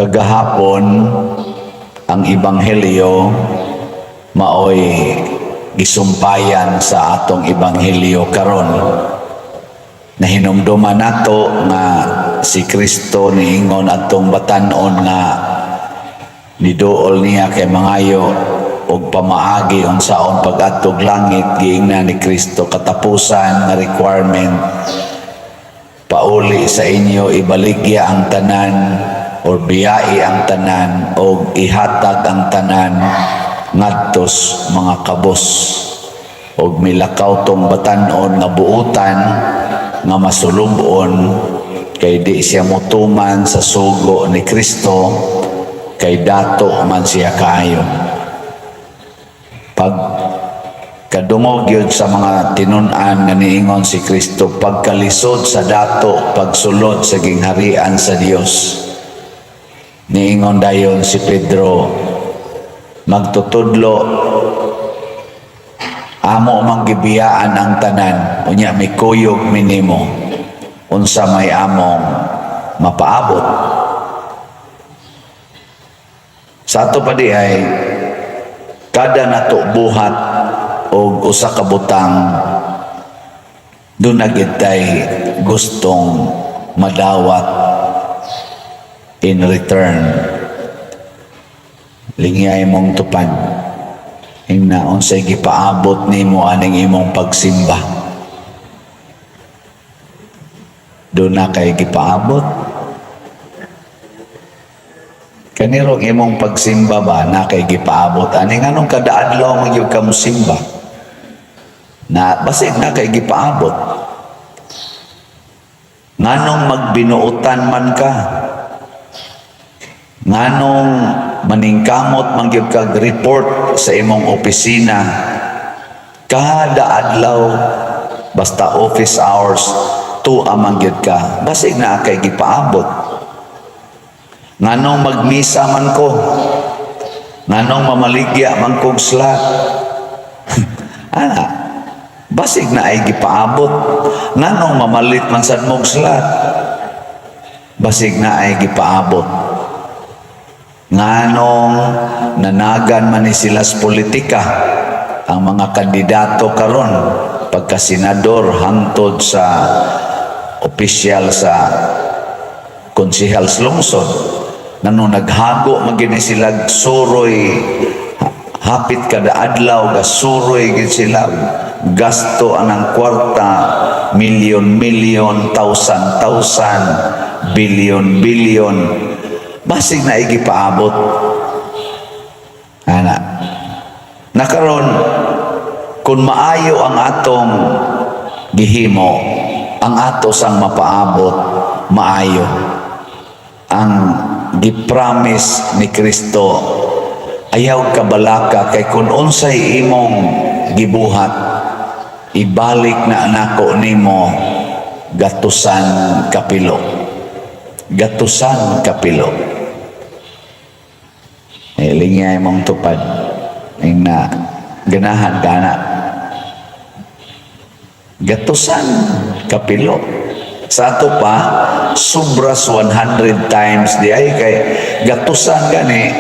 Kagahapon, ang ebanghelyo maoy gisumpayan sa atong ebanghelyo karon. Nahinumduman nato nga si Kristo niingon atong batan-on nga niduol niya kay mangayo og pamaagi unsaon pag-adtog langit. Giingnan ni Kristo, katapusan nga requirement, pauli sa inyo, ibaligya ang tanan or biyai ang tanan o ihatag ang tanan ngadtos mga kabos. Og milakaw tong batan-on nga buutan nga masulubon kay di siya motuman sa sugo ni Kristo kay dato man siya kaayo. Pag kadungog yun sa mga tinun-an nga niingon si Kristo, pagkalisod sa dato pagsulod sa gingharian sa Dios. Niingon dayon si Pedro, "Magtutudlo, amo mang gibiyaan ang tanan, unya mikuyog mi nimo, unsa may among mapaabot?" Sa ato pa di ay kada nato buhat og usa ka butang, duna gyud tay gustong madawat in return. Lingyay mong tupad. Ingna, unsay gipaabot nimo aning imong pagsimba? Duna kay gipaabot? Kanirong imong pagsimba ba, na kay gipaabot ani? Nganong kada adlaw man gyud ka mosimba? Na basig na kay gipaabot. Nganong magbinuotan man ka? Nganong maningkamot man gyud kag report sa imong opisina kada adlaw, basta office hours tuwa man gyud ka? Basig naa kay gipaabot. Nganong magmisa man ko? Nganong mamaligya man kog slot? Ana, basig naay gipaabot. Nganong mamalit man sad mog slot? Basig naay gipaabot. Nganong nanagan man ni sila sa politika, ang mga kandidato karon, pagka senador hangtod sa opisyal sa konsehal sa lungsod, nganong naghago man gyud ni sila suroy hapit kada adlaw, gasuroy gid sila, gasto anang kwarta, milyon milyon, thousand thousand, bilyon bilyon, basig naay gipaabot ana. Nakaron, kung maayo ang atong gihimo, ang ato sang mapaabot maayo. Ang gipromise ni Kristo, ayaw kabalaka kay kung unsay imong gibuhat, ibalik na nako nimo gatusan kapilo, gatusan kapilo. Eh, lingay mong tupad. Ingna, ganahan ka na? Gatusan kapilo. Sa ato pa, sobras 100 times di ay kay gatusan gani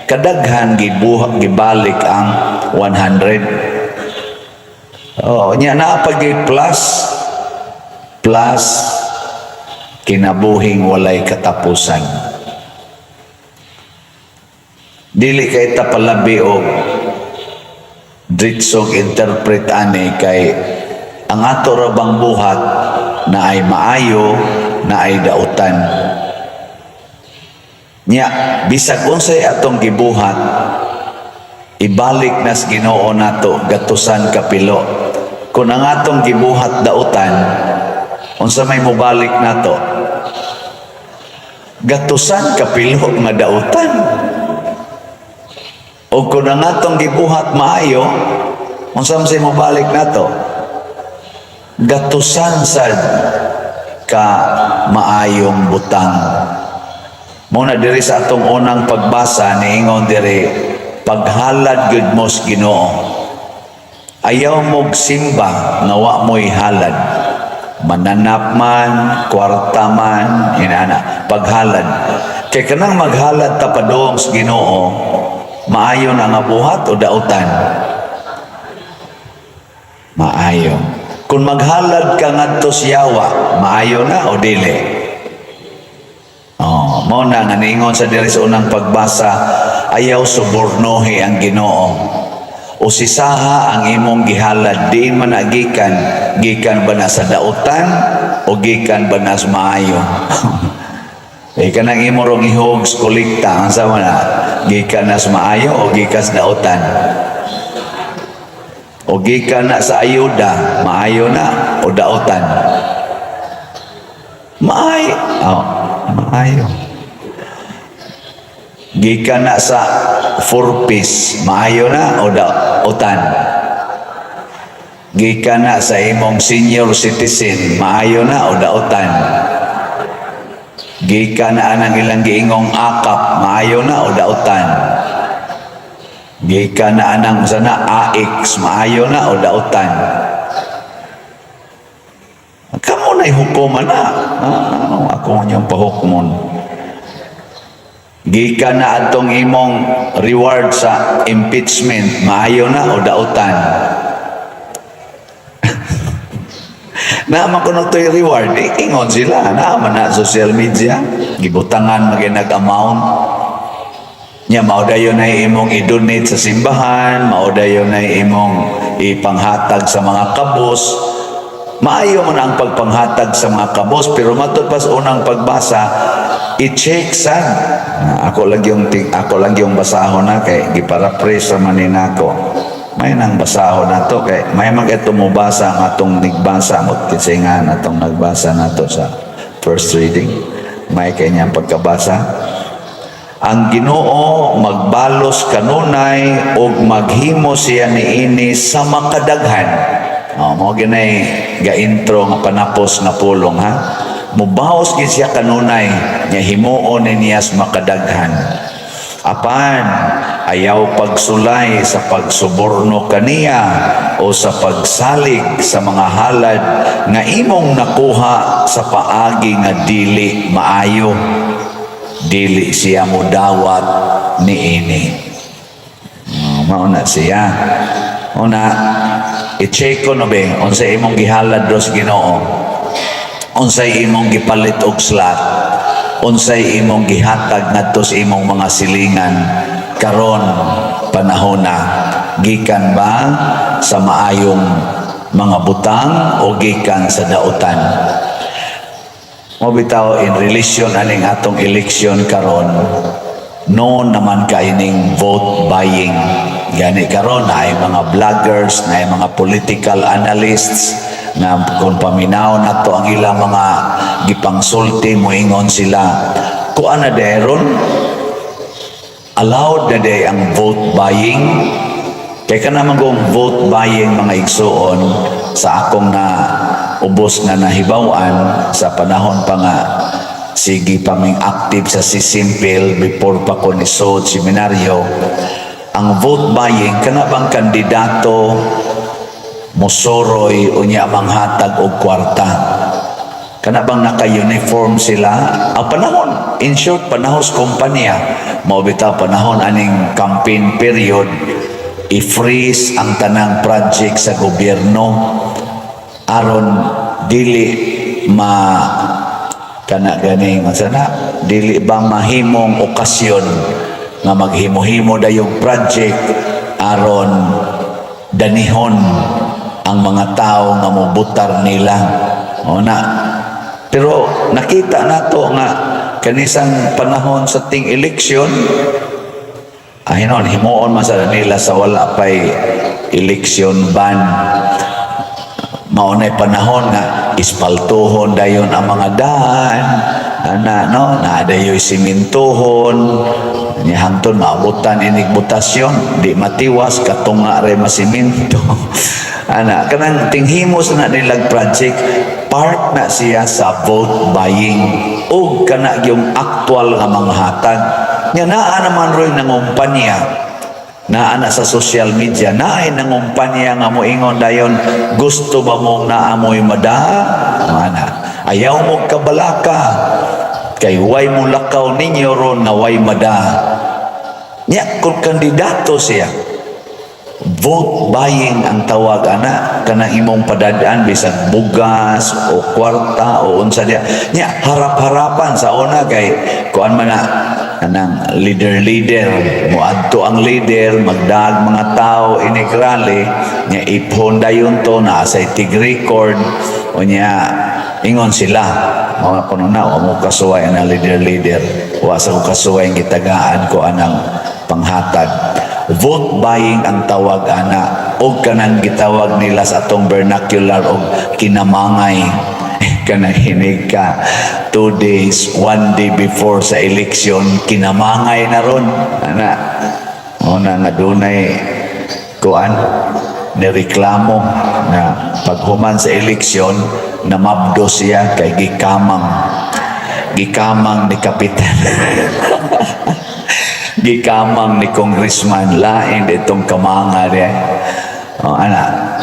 kadaghan gibuhat gibalik ang 100. Oh, nya naa pag plus plus kinabuhing walay katapusan. Dili kay ta palabi og diretsong interpret ani kay ang ato ra bang buhat na ay maayo na ay dautan. Nya bisag unsay atong gibuhat, ibalik nas Ginoo nato gatusan kapilo. Kung ang atong gibuhat dautan, unsa may mobalik nato? Gatusan kapilo nga dautan. O kung ang atong gibuhat maayo, unsa man say mobalik nato? Gatusan sad ka maayong butang. Muna diri sa atong unang pagbasa, niingon diri, paghalad gud mo sa Ginoo. Ayaw mog simba nga wa mo'y halad. Mananap man, kwarta man, inana, paghalad. Kay kanang maghalad ta padung sa Ginoo, maayo na nga buhat o dautan? Maayo. Kung maghalad ka ngadto sa yawa, maayo na o dili? Oh, mao na nga niingon sa diri sa unang pagbasa, ayaw subornohi ang Ginoo. Usisaha ang imong gihalad, diin man na gikan, gikan ba na sa dautan o gikan ba na sa maayo? Eh, kanang imo rong ihog sa kolekta, ang sama na, gikan na sa maayo o gikan sa dautan? O gikan na sa ayuda, maayo na o dautan? Maayo. Oh, maayo. Gikan na sa 4 piece, maayo na o dautan? Gikan na sa imong senior citizen, maayo na o dautan? Gikan na anang ilang giingong AKAP, maayo na o dautan? Gikan na anang sana AX, maayo na o dautan? Kamo na'y hukuman na. Ah, ako inyong pahukmon. Gikan na atong imong reward sa impeachment, maayo na o dautan? Naa man kuno to'y reward, eh, ingon sila, naa man na social media, gibutangan magay nag-amount. Nya mao dayon na imong i-donate sa simbahan, mao dayon na imong ipanghatag sa mga kabos. Maayo man ang pagpanghatag sa mga kabos, pero matud pa sa unang pagbasa, i-check sad. Ah, ako lang yung basahon na kay giparaphrase man ni nako. May nang basahon na to kay may mag ito mobasa ang atong nigbasa mo kasi nga natong nagbasa nato sa first reading. May kanyang pagkabasa. Ang Ginoo magbalos kanunay ug maghimo siya niini sa makadaghan. Oh, mao ginay ga-intro nga panapos nga pulong, ha. Mubalos gid siya kanunay nya himuon ni niya sa makadaghan. Apan ayaw pagsulay sa pagsuborno kaniya o sa pagsalig sa mga halad nga imong nakuha sa paagi nga dili maayo, dili siya mudawat niini. Oh, mao na siya. Una, i-check ko no be, unsa imong gihalad dos Ginoo. Unsay imong gipalit og slot. Unsay imong gihatag ngadto sa imong mga silingan karon panahon na, gikan ba sa maayong mga butang o gikan sa dautan? Mo bitaw, in relation aning atong election karon, noon naman kaining vote buying. Gani karon na ay mga vloggers, na ay mga political analysts nga kung paminaw nato ang ilang mga gipangsulti, moingon sila kuan na deron, allowed na day ang vote buying. Kay kana man kung vote buying, mga igsuon, sa akong na ubos nga nahibaw-an sa panahon pa nga sige pa ming active sa Sisimpil before pa ko ni sod seminaryo, ang vote buying, kana bang kandidato mosoroy unya manghatag og kwarta, kana bang naka-uniform sila ang panahon, in short, panahon sa kumpanya. Mao bitaw panahon aning campaign period, i-freeze ang tanang project sa gobyerno aron dili ma kana ganing unsa na, dili ba mahimong okasyon nga maghimo-himo dayong project aron danihon ang mga tao nga mobutar nila o na. Pero nakita nato nga kanisang panahon sa ting eleksyon ay noon himuon man sa nila sa wala pay election ban, mao nay panahon nga ispaltuhon dayon ang mga daan ana, no, naa dayoy simintuhon ni hangtod maabutan inig botasyon, di matiwas katunga re masiminto ana. Kanang tinghimos na nilag project, part na siya sa vote buying ug kana yung actual nga mga hatag nga naa naman roy nangumpanya, naa na sa social media, naay nangumpanya nga moingon dayon, "Gusto ba mong naamoy mada? Ana, ayaw mo kabalaka." Kay way mulakaw ninyo ron nga way mada. Nya kung kandidato siya, vote buying ang tawag ana, kanang imong padadaan bisag bugas o kwarta o unsa diya. Nya harap-harapan sa una kay kuan man na kanang leader-leader, moadto ang leader, magdaag mga tao inig rally nya, iphon dayon to na sa tig record o nya ingon sila mga kuno na wa mo kasuway ang leader-leader, wa sa ko kasuway ang gitagaan ko anang panghatag. Vote buying ang tawag ana og kanang gitawag nila sa atong vernacular og kinamangay, kanang hinig ka 2 days, one day before sa election, kinamangay na ron ana. Mao na nga dunay kuan, nireklamo na paghuman sa eleksyon namabdo siya kay gikamang, gikamang ni kapitan, gikamang ni congressman. Lain itong kamanga diya. O, ana,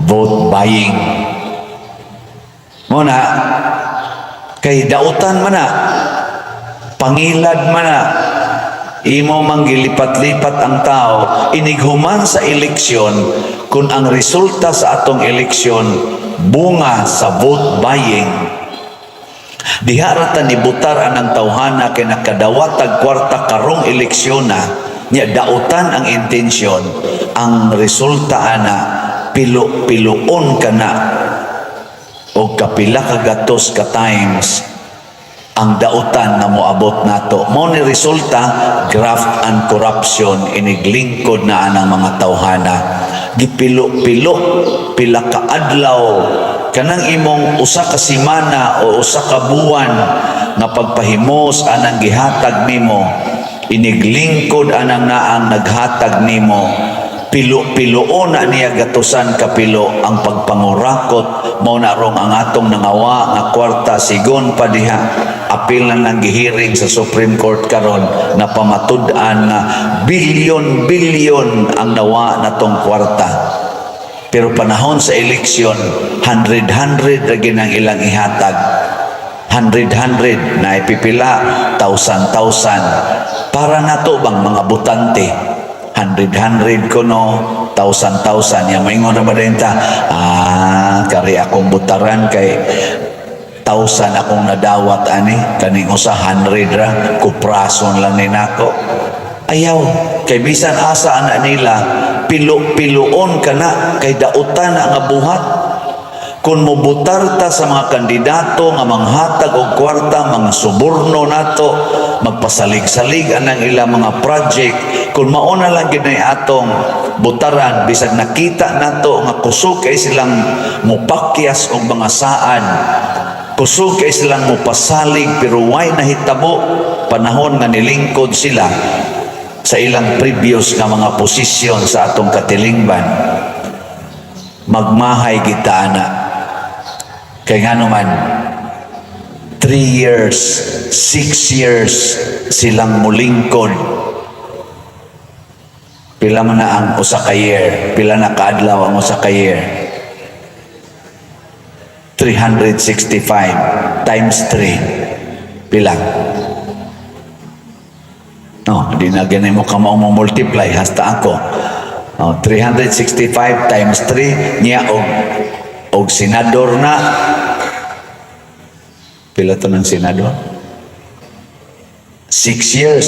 vote buying mo na kay dautan man na, pangilad man na, imo mang gilipat-lipat ang tao. Inighuman sa eleksyon, kung ang resulta sa atong eleksyon bunga sa vote buying, diha ra ta nibutar anang tawhana kay nakadawat tag kwarta karong eleksyon na nya, dautan ang intensyon. Ang resulta ana, pilo-piloon ka na o kapila ka gatos ka times ang dautan na moabot nato. Mo ni resulta, graft and corruption iniglingkod na anang mga tawhana. Gipilo-pilo, pila ka adlaw, kanang imong usa ka semana o usa ka buwan nga pagpahimos anang gihatag nimo, iniglingkod anang naang naghatag nimo, pilo-piloon na niya gatusan kapilo ang pagpangurakot. Mao na rong ang atong nangawa nga kwarta sigon pa diha, apil na nang gihiring sa Supreme Court karon na pamatud-an nga bilyon-bilyon ang nawa natong kwarta, pero panahon sa eleksyon, hundred-hundred ra gyud ang ilang ihatag, hundred-hundred na ipipila, thousand thousand, para nato bang mga butante, hundred hundred kuno, thousand thousand ya. Maingon na ba din ta, "Ah, kari akong butaran kay thousand akong nadawat ani, kaning usa hundred ra, kuprason lang ni nako"? Ayaw, kay bisan asa ana nila, pilo-piloon ka na kay dautan na nga buhat. Kung mobutar ta sa mga kandidato nga manghatag og kwarta, mga suborno nato, magpasalig-salig anang ilang mga project, kung mauna lang gid nay atong butaran, bisag nakita nato nga kusog kay silang mupakyas og mga saan, kusog kay silang mupasalig, pero way nahitabo panahon nga nilingkod sila sa ilang previous nga mga posisyon sa atong katilingban, magmahay kita ana. Kay ngano man, 3 years, 6 years silang mulingkod. Pila man na ang usa ka year? Pila na kaadlaw ang usa ka year? 365 times 3. Pila? No, di na ganay mo kamao mo multiply hasta ako. Oh, 365 times 3 niya og og senador na. Pila to ng senador? 6 years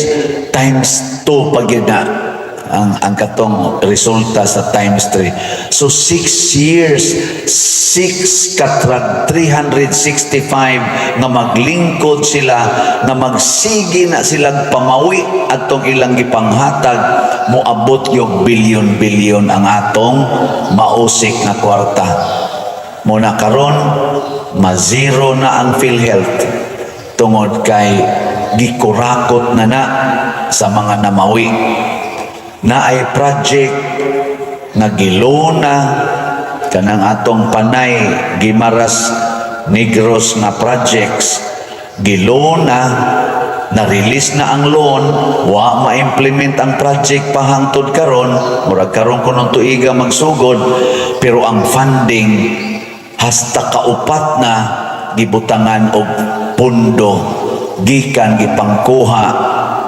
times 2 pag yun na ang katong resulta sa times 3. So 6 years, 6 katrag 365 nga maglingkod sila, nga magsige na silang pamawi atong ilang gipanghatag, moabot yung bilyon-bilyon ang atong mausik na kwarta. Muna karon ma-zero na ang PhilHealth tungod kay gikurakot na na sa mga namawi na ay project nga gilona kanang atong Panay Guimaras Negros nga projects, gilona na, release na ang loan, wa ma-implement ang project pa hangtod karon. Murag karon kuno tuiga magsugod, pero ang funding hasta kaupat na gibutangan og pundo. gikan gipangkuha,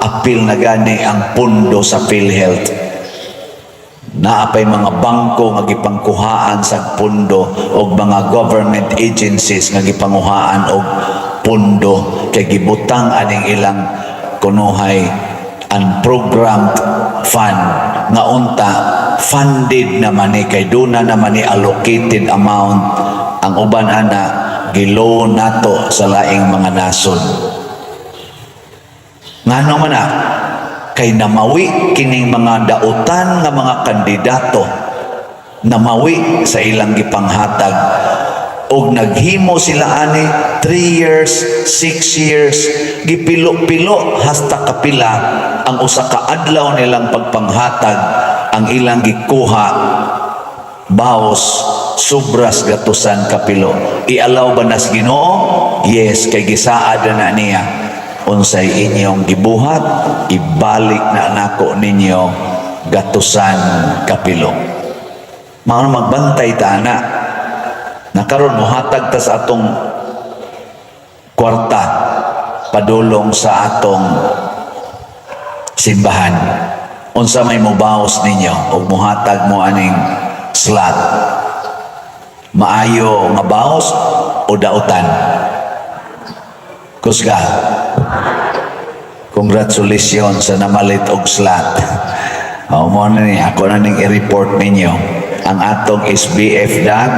apil na gani ang pundo sa PhilHealth. Naa pay mga bangko nga gipangkuhaan sa pundo og mga government agencies nga gipanguhaan og pundo kay gibutang aning ilang kunuhay unprogrammed fund nga unta funded naman ni kay duna naman ni allocated amount. Ang uban ana gi-loan nato sa laing mga nasod. Ngano man na? Kay namawi kining mga dautan nga mga kandidato, namawi sa ilang gipanghatag og naghimo sila ani 3 years, 6 years, gipilo-pilo hasta kapila ang usa ka adlaw nilang pagpanghatag. Ang ilang gikuha baos sobras gatusan kapilo. I-allow ba nas Ginoo? Yes, kay gisaad na niya, "Unsay inyong gibuhat, ibalik na nako ninyo gatusan kapilo." Mao magbantay ta ana na karon mohatag ta sa atong kwarta padulong sa atong simbahan. Unsa may mubaos ninyo og muhatag mo aning slot? Maayo nga baos o dautan? Kusga. Congratulations sa namalit og slot. O, mao na ni, ako na ning i-report ninyo. Ang atong SBF DAG,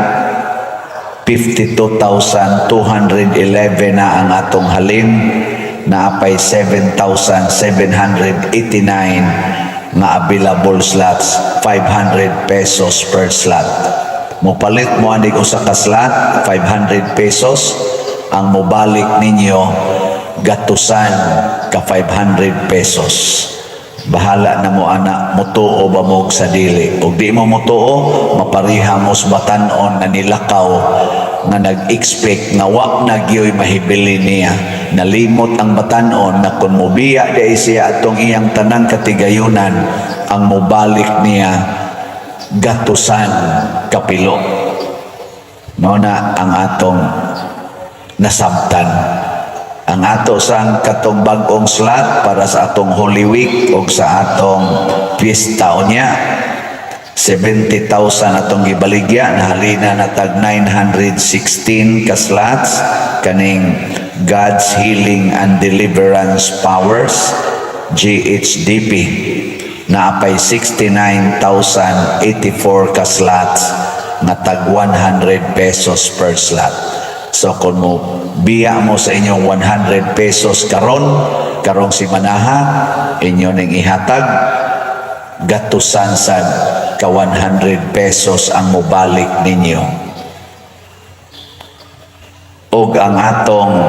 52,211 na ang atong halin, naa pay 7,789 nga available slots, 500 pesos per slot. Mopalit mo anig usa ka slot, 500 pesos ang mobalik ninyo, gatusan ka 500 pesos. Bahala na mo ana, mutuo ba mo sa dili. Ug di mo mutuo, mapariha mo sa batanon nga nilakaw nga nag-expect nga wa na gyoy mahibili niya. Nalimot ang batanon na kung mobiya di siya atong iyang tanang katigayunan, ang mobalik niya gatusan kapilo. Mao na ang atong nasabtan. Ang ato sang katong bag-ong slot para sa atong Holy Week o sa atong fiesta unya, 70,000 atong gibaligya, nahalina na tag 916 ka slots kaning God's Healing and Deliverance Powers, GHDP. Naa pay 69,084 ka slots nga tag 100 pesos per slot. So kung mo biya mo sa inyong 100 pesos karon, karong simanaha, inyo ning ihatag, gatusan sad ka 100 pesos ang mobalik ninyo. Og ang atong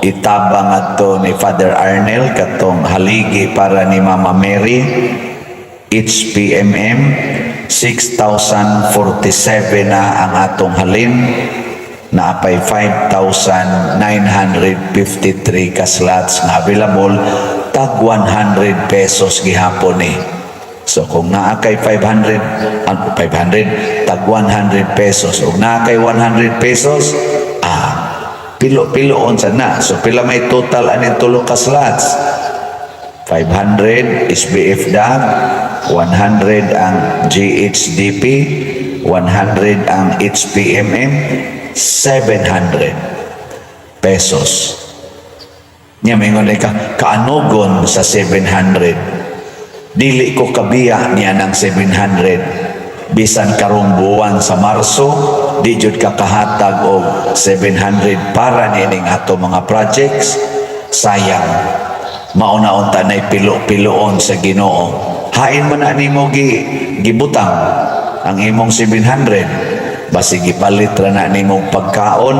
itabang adto ni Father Arnel katong haligi para ni Mama Mary, HPMM, 6,047 na ang atong halin, naa pay 5,953 ka slots nga available, tag 100 pesos gihapon ni. So kung naa kay 500, ah, 500, tag 100 pesos ug naa kay 100 pesos, ah, pilo-piloon sa na. So pila may total aning tulo ka slots? 500 SBF DAG, 100 ang GHDP, 100 ang HPMM, 700 pesos. Nya mingon ka, "Kaanugon sa 700? Dili ko kabiya niya ng 700." Bisan karong buwan sa Marso, di jud ka kahatag og 700 para nining ato mga projects. Sayang. Mao na unta nay pilo-piloon sa Ginoo. Hain man na nimo gibutang ang imong 700. Basig gipalit ra na nimong pagkaon,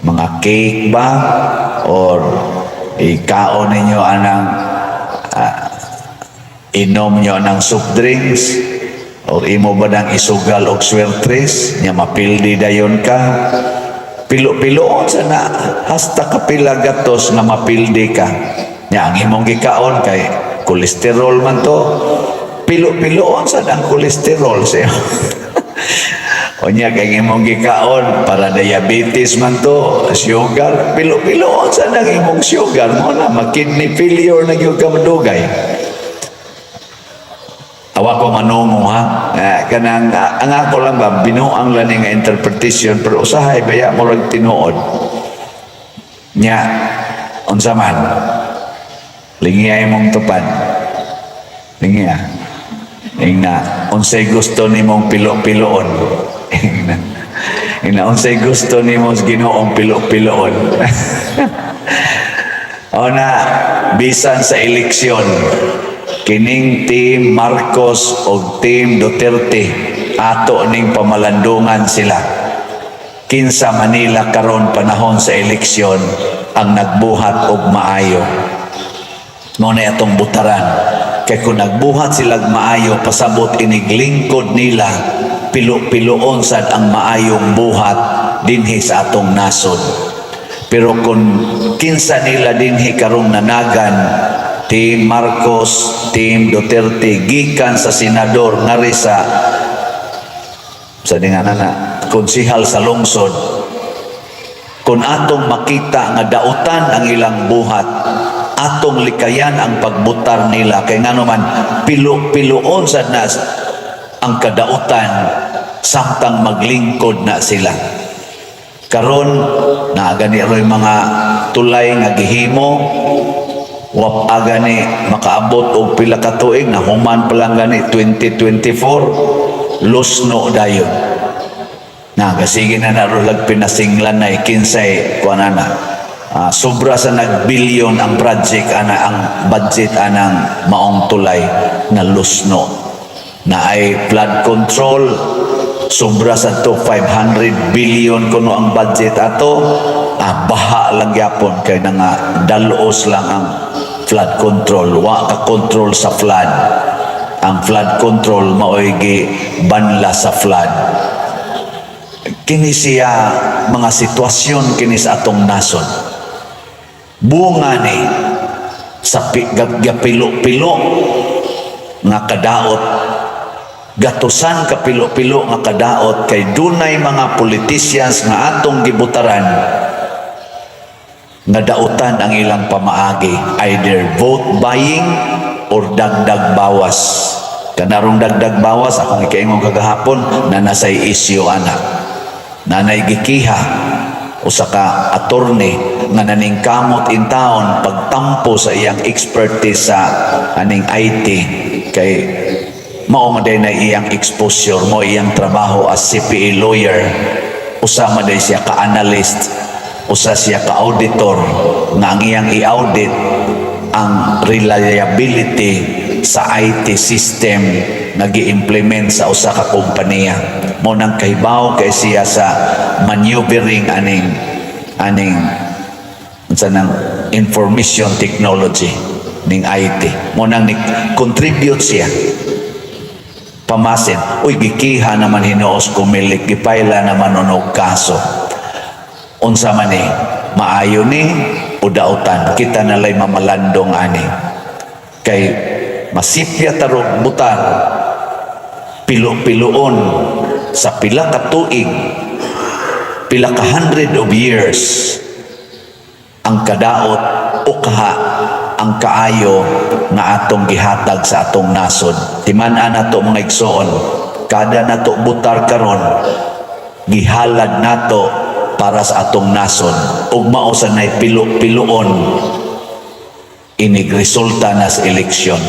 mga cake ba, or ikaon ninyo anang inom nyo ng soft drinks, or imo ba nang isugal og swertres nya mapildi dayon ka. Pilo-piloon sa na hasta kapila gatos nga mapildi ka. Nya ang imong gikaon kay kolesterol man to, pilo-piloon sa ang kolesterol siya. Unya kay imong gikaon para diabetes man to, sugar, pilo-pilo sa nang imong sugar mo na ma-kidney failure na gyud ka madugay. Awa ko manungo ha. Eh, kanang ang ako lang ba binuang lang ni nga interpretation, pero usahay baya murag tinuod. Nya unsa man? Lingiya imong tupad. Lingiya. Ingna, unsay gusto nimong pilo-piloon? Ingna. Ingna, unsay gusto nimo sa Ginoong pilo-piloon? O na, bisan sa eleksyon, kining Team Marcos o Team Duterte, ato ning pamalandungan sila. Kinsa Manila karon panahon sa eleksyon ang nagbuhat og maayo? Mao na atong butaran. Kay kung nagbuhat silag maayo, pasabot iniglingkod nila, pilo-piloon sad ang maayong buhat dinhi sa atong nasod. Pero kung kinsa nila dinhi karong nanagan, Team Marcos, Team Duterte, gikan sa senador ngari sa dinga na konsihal sa lungsod, kung atong makita nga dautan ang ilang buhat, atong likayan ang pagbutar nila, kay ngano man pilo-piloon sad na ang kadautan samtang maglingkod na sila. Karon naa gani roy mga tulay nga gihimo, wa pa gani makaabot og pila ka tuig, na human pa lang gani 2024, lusno dayon na. Kasige na narulag pinasinglan na kinsay kuan ana. Sobra sa nagbilyon ang project ana, ang budget anang maong tulay na lusno na ay flood control. Sobra sa to 500 billion kuno ang budget ato. Baha lang gyapon kay nga dalos lang ang flood control. Wa ka control sa flood. Ang flood control maoy gi banla sa flood. Kini siya mga sitwasyon kini sa atong nasod, bunga ni sa gapilo-pilo nga kadaot, gatusan kapilo-pilo nga kadaot, kay dunay mga politicians nga atong gibutaran nga dautan ang ilang pamaagi, either vote buying or dagdag bawas. Kanarong dagdag bawas, akong ikaingon kagahapon na nasay isyu ana, nanay gikiha usa ka attorney nga naningkamot in town pagtampo sa iyang expertise sa aning IT, kay mao man day na iyang exposure mo, iyang trabaho as CPA lawyer. Usa man day siya ka analyst, usa siya ka auditor nga ang iyang i-audit ang reliability sa IT system nga gi-implement sa usa ka kompanya. Mo nang kahibaw kay siya sa maneuvering aning unsa nang information technology ning IT. Mo nang ni contribute siya pamasin. Uy, gikiha naman hinuos Comelec, gipayla naman og kaso. Unsa man ni, maayo ni o dautan? Kita nalay mamalandong ani, kay masipya tarog butar pilo-piloon sa pila ka tuig, pila ka hundred of years ang kadaot o kaha ang kaayo nga atong gihatag sa atong nasod. Timan-an nato, mga igsoon, kada nato butar karon, gihalad nato para sa atong nasod ug mao sa nay pilo-piloon inig resulta na sa eleksyon.